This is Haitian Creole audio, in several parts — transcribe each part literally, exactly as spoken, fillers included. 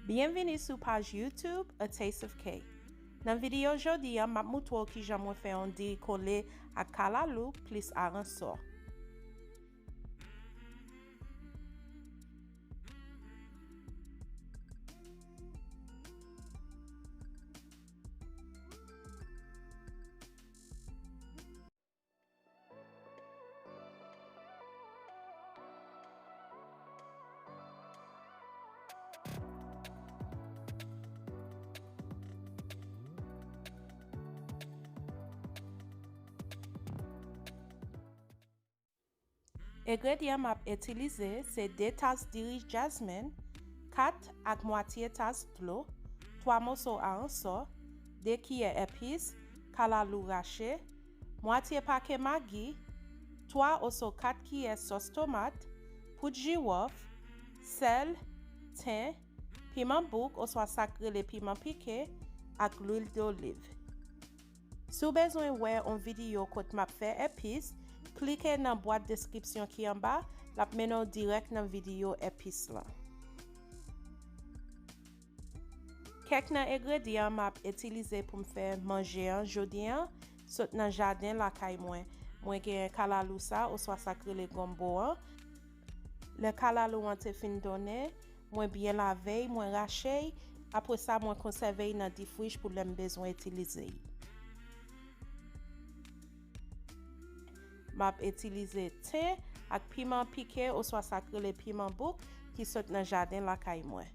Byenvini sou paj YouTube A Taste of K. Nan videyo jodi a, m ap moutre w kijan mwen fè yon diri kole ak kalalou plis aransò. Engredyan m ap itilize se de tas diri jasmin, kat ak mwatye tas dlo, twa moso aransò, de kiyè epis, kalalou rache, mwatye pake magi, twa oso kat kiyè sòs tomat, poud jiwòf, sèl, ten, piman bouk oswa sa k rele piman pike, ak lwil doliv. Si w bezwen wè yon videyo kot m ap fè epis, klike nan bwat deskripsyon ki anba, l ap mennen w dirèk nan videyo epis lan. Kèk nan engredyan m ap itilize pou m fè manje an jodi an sot nan jaden lakay mwen. Mwen gen kalalou sa, oswa sa k rele gonbo an. Lè kalalou an te fin donnen, mwen byen lave y, mwen rache y, apre sa mwen konsève y nan difrij pou lè m bezwen itilize y. M ap itilize ten ak piman pike oswa sa k rele piman bouk ki sot nan jaden lakay mwen.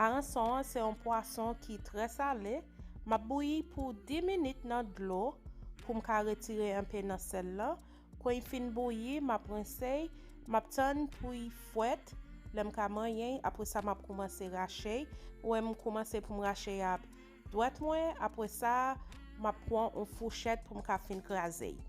Aranson an se yon pwason ki trè sale. M ap bouyi pou dis minit nan dlo pou m ka retire enpe nan sèl lan. Kon l fin bouyi, m ap rense y, m ap tann pou l fwèt. Lè m ka manyen l, apre sa m ap koumanse rache y. Ou wè m koumanse pou m rache y ak dwèt mwen, apre sa m ap pran yon fouchèt pou m ka fin kraze y.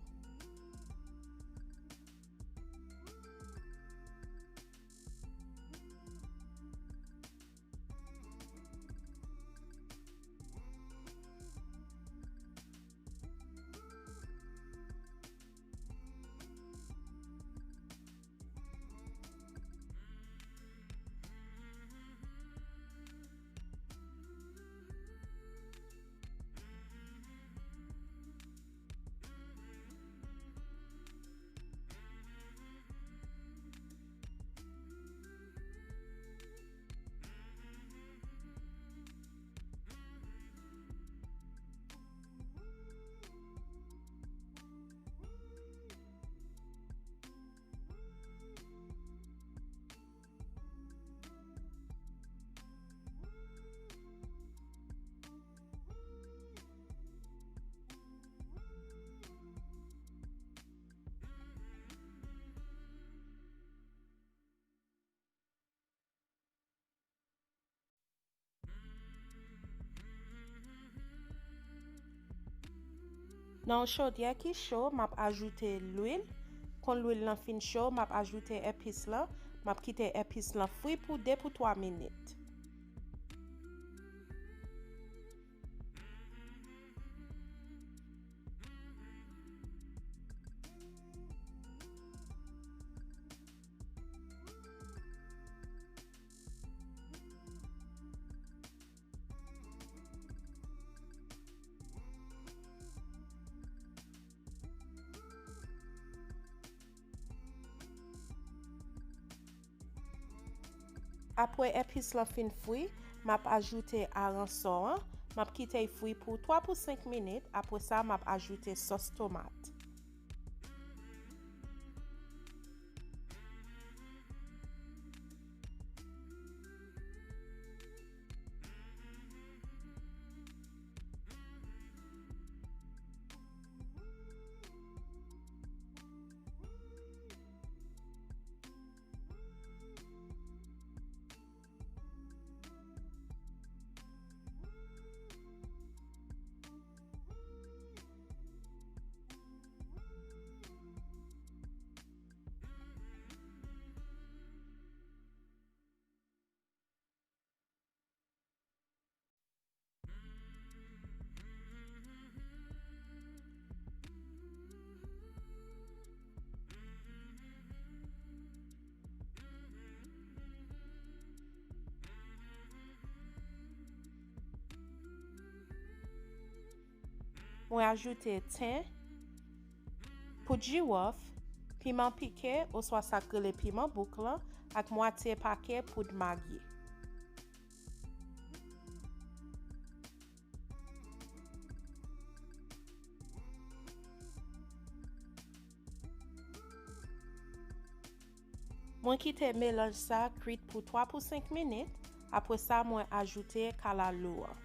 Nan yon chodyè ki cho, m ap ajoute lwil. Kon lwil lan fin cho, m ap ajoute epis lan. M ap kite epis lan fri pou de pou twa minit. Apre epis lan fin fri, m ap ajoute aransò an. M ap kite l fri pou twa pou senk minit. Apre sa, m ap ajoute sòs tomat. Mwen ajoute ten, poud jiwòf, piman pike oswa sa k rele piman bouk lan, ak mwatye pake poud magi. Mwen kite melanj sa kwit pou twa pou senk minit, apre sa mwen ajoute kalalou an.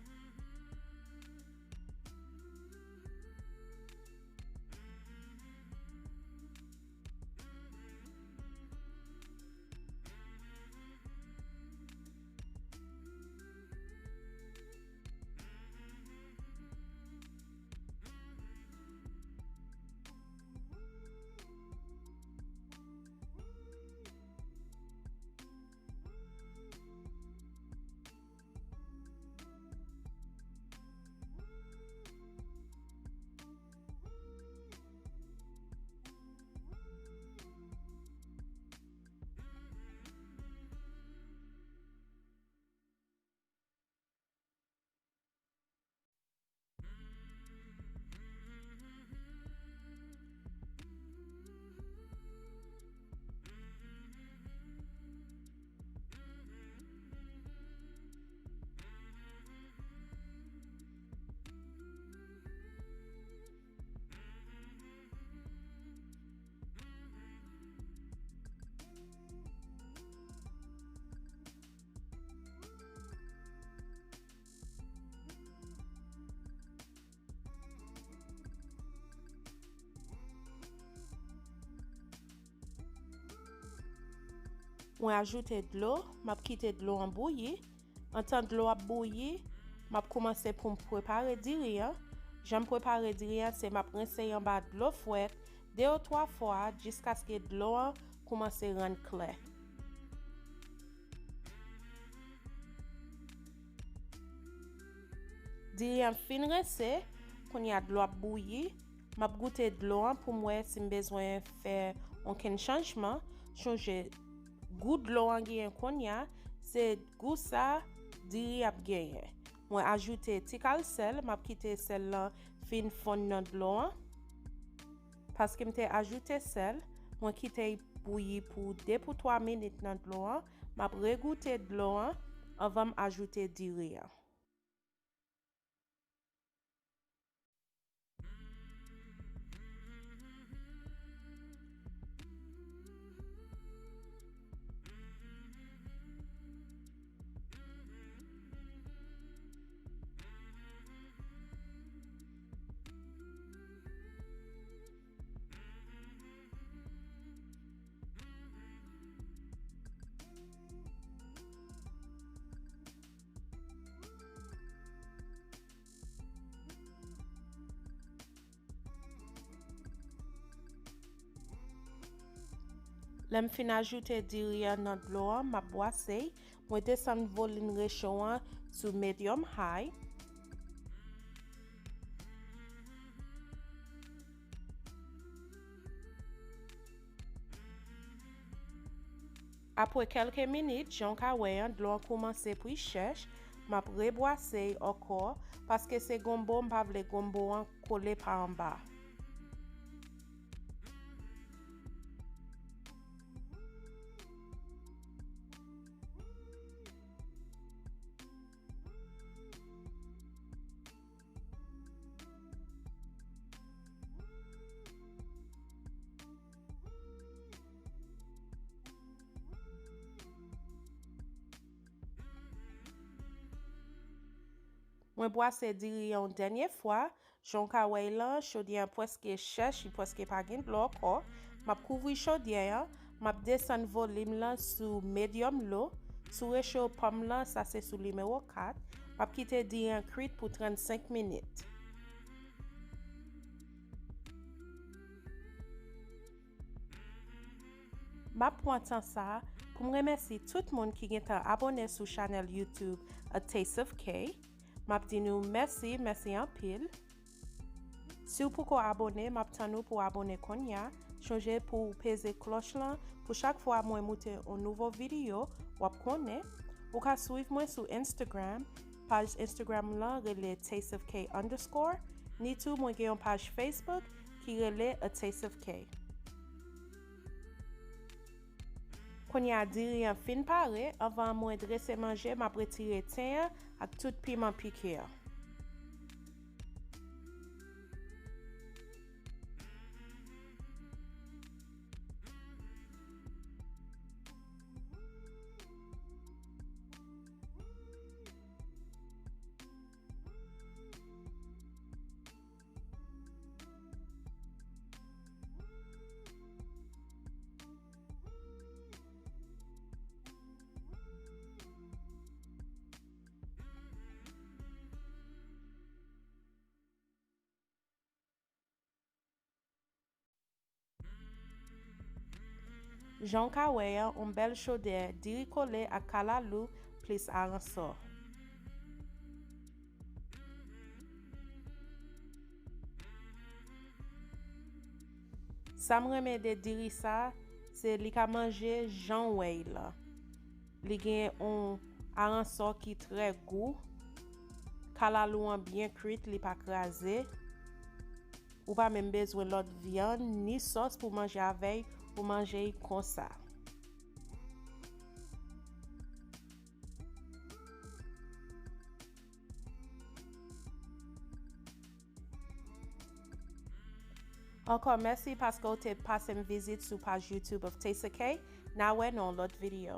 Mwen ajoute dlo, m ap kite dlo an bouyi. Antan dlo ap bouyi, m ap koumanse pou m prepare diri an. Jan m prepare diri an, se m ap rense l anba dlo frèt de ou twa fwa jiskaske dlo an koumanse rann klè. Diri an fin rense, kounye a dlo ap bouyi. M ap goute dlo an pou m wè si m bezwen fè okenn chanjman. Chonje, gou dlo an genyen kounye a, se gou sa diri ap genyen. Mwen ajoute ti kal sèl, m ap kite sèl lan fin fonn nan dlo an. Paske m te ajoute sèl, mwen kite l bouyi pou de pou twa minit nan dlo an. M ap regoute dlo an anvan m ajoute diri an. Lè m fin ajoute diri an nan dlo an, m ap bwase l. Mwen desann volim recho an sou medium high. Apre kèlke minit, jan w ka wè an, dlo an koumanse pou l chèch. M ap rebwase l ankò, paske se gonbo, m pa vle gonbo an kole pa anba. Mwen bwase diri an yon dènye fwa. Jan w ka wè l lan, chodyè an prèske chèch, li prèske pa gen dlo ankò. M ap kouvri chodyè an, m ap desann volim lan sou medium low. Sou recho pa m lan, sa se sou nimewo kat. M ap kite diri an kwit pou trannsenk minit. M ap pran tan sa a pou m remèsye tout moun ki gentan abòne sou chanèl YouTube A Taste of K. M ap di nou mèsi, mèsi anpil. Si w poko abòne, m ap tann ou pou w abòne kounye a. Chonje pou w peze klòch lan pou chak fwa mwen moute yon nouvo videyo, w ap konnen. Ou ka swiv mwen sou Instagram. Paj Instagram lan rele Taste of K underscore. Ni tou mwen gen yon paj Facebook ki rele A Taste of K. Kounye a diri an fin pare, anvan mwen drese manje, m ap retire ten an ak tout piman pike an. Jan w ka wè an, yon bèl chodè diri kole ak kalalou plis aransò. Sa m renmen de diri sa, se li ka manje jan w wè l la. Li gen yon aransò ki trè gou. Kalalou an byen kwit, li pa kraze. Ou pa menm bezwen lòt vyann ni sòs pou manje avè l, ou manje l konsa. Ankò mèsi paske w te pase m vizit sou paj YouTube of Taste of K. N a wè nan yon lòt videyo.